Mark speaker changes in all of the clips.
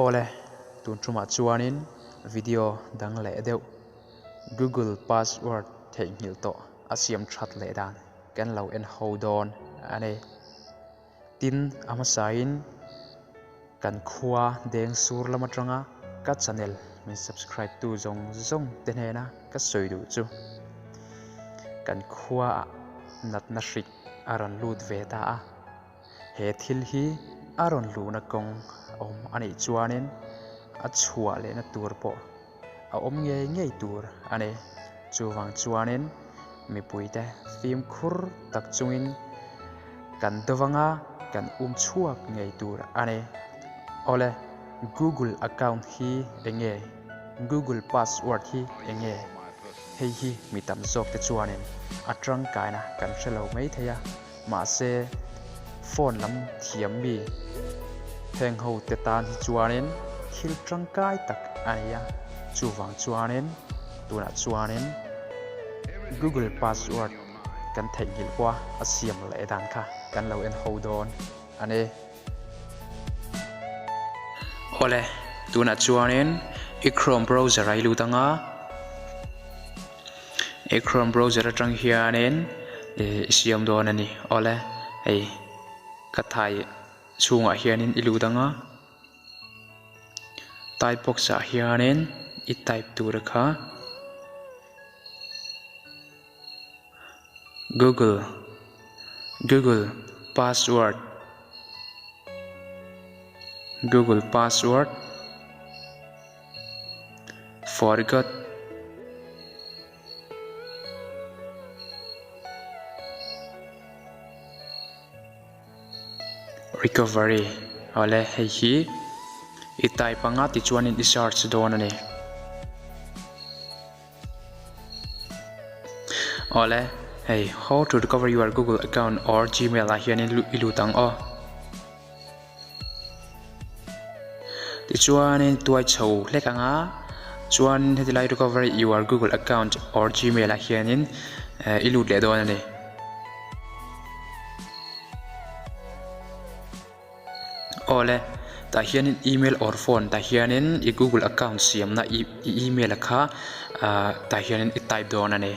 Speaker 1: Awle, tun tumah chuanin video dang leh deuh Google password theihnghilh tawh a siam that leh dan kan lo en ho dawn a ni. Tin, a hmasain kan khua deng sur lam atanga ka channel min subscribe tu zawng zawng te hnena ka sawi duh chu kan khuaah natna hrik a rawn lut ve ta a. He thil hi a rawn luhna kawng a awm a nih chuanin a chhuah lehna tur pawh a awm ngei ngei tur a ni. Chuvang chuanin mipuite fimkhur tak chungin kan dawvanga kan um chhuak ngei tur a ni. Awle, Google account hi eng nge? Google password hi eng nge? Hei hi mi tam zawkte chuanin a tangkaina kan hre lo mai thei a. Mahse, phone lam thiam mi heng ho te tan hi chuanin thil tangkai tak a ni a, chuvang chuanin tunah chuanin Google password kan theihnghilh pawha a siam leh dan kha kan lo en ho dawn a ni. Awle, tunah chuanin i Chrome browser a i lut ang a, i Chrome browser atang hianin i siam dawn a ni. Awle, hei ka thai chhungah hianin i lut ang a, type box ah hianin i type tur kha Google Google password Google password forgot Recovery awle hei hi i type anga tichuanin i search dawn a ni. Awle hei how to recover your Google account or Gmail ah hianin i lut ang aw. Tichuanin tuai chho hlek anga chuan heti lai recover your Google account or Gmail ah hianin i lut leh dawn a ni. Awle tah hianin email or phone tah hianin i Google account siamna i email kha tah hianin i type dawn a ni.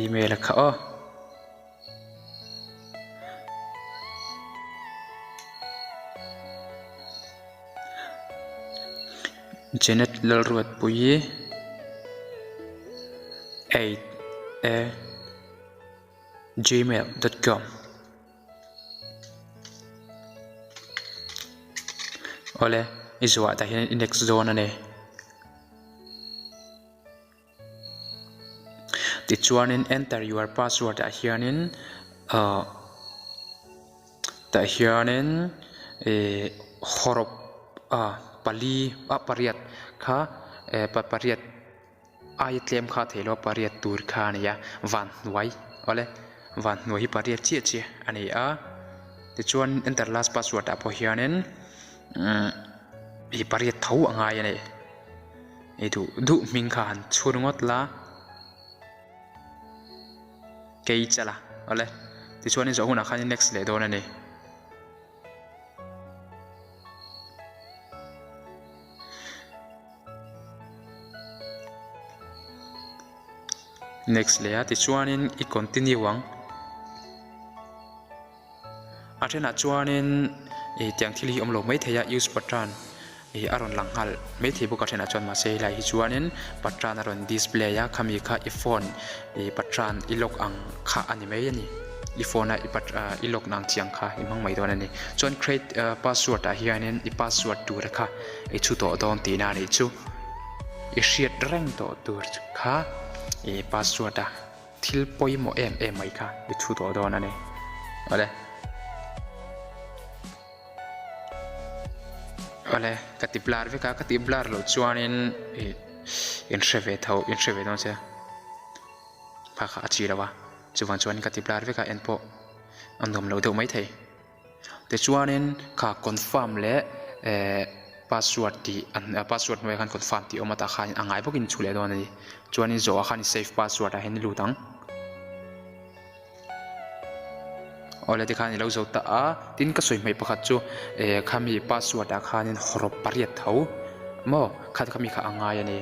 Speaker 1: Email kha aw. Janet Lalruatpuii 8 a gmail dot com Awle i zuah tah hian i next dawn a ni. Tichuanin enter your password ah hianin ahh tah hianin ihh hawrawp ah pali ah pariat kha eh pa pariat aia tlem kha a theih loh a pariat tur kha a ni a van hnuai awle van hnuai hi pariat chiah chiah a ni a tichuan enter last password ah pawh hianin umm ih pariat tho a ngai a ni. I duh duh hming kha han chhur ngawt la, kei chala awle tichuan i zawh hunah khan i next leh dawn a ni. Next leh a tichuanin i continue ang. A thenah chuanin ih tiang thil hi awm lo maithei a use patran ih a rawn lang nghal maithei bawk a thenah chuan mahse helai hi chuanin patran a rawn display a khami kha i phone ih patran i lock ang kha a ni mai a ni i phone a i pat ah i lock na ang chiang kha i hmang mai dawn a ni chuan create ah password ah hianin i password tur kha i chhu tawh dawn tihna a nih chu i hriat reng tawh tur kha ih password a. Thil pawimawh em em mai kha i thu tawh dawn a ni. Awle. Awle, ka ti blur vek a, ka ti blur loh chuanin ih in hre ve tho, in hre ve dawn sia. Kha kha a chi lo a, chuvang chuanin ka ti blur vek a, en pawh a nuam lo deuh maithei. Tichuanin kha confirm leh eh password tih password hnuaiah khan confirm tih a awm a tah khan a ngai bawkin chhu leh dawn a ni. Chuanin zawhah khan i save password ah hian i lut ang. Awle tikhan i lo zo ta a, tin ka sawi hmaih pakhat chu eh khami password ah khanin hawrawp pariat tho maw khat khami kha a ngai a ni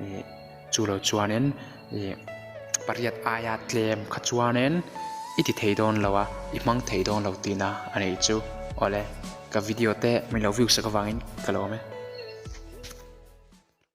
Speaker 1: ih chu lo chuanin ih pariat aia tlem kha chuanin i ti thei dawn lo a i hmang thei dawn lo tihna a nih chu awle ka video te min lo view sak avangin ka lawm e.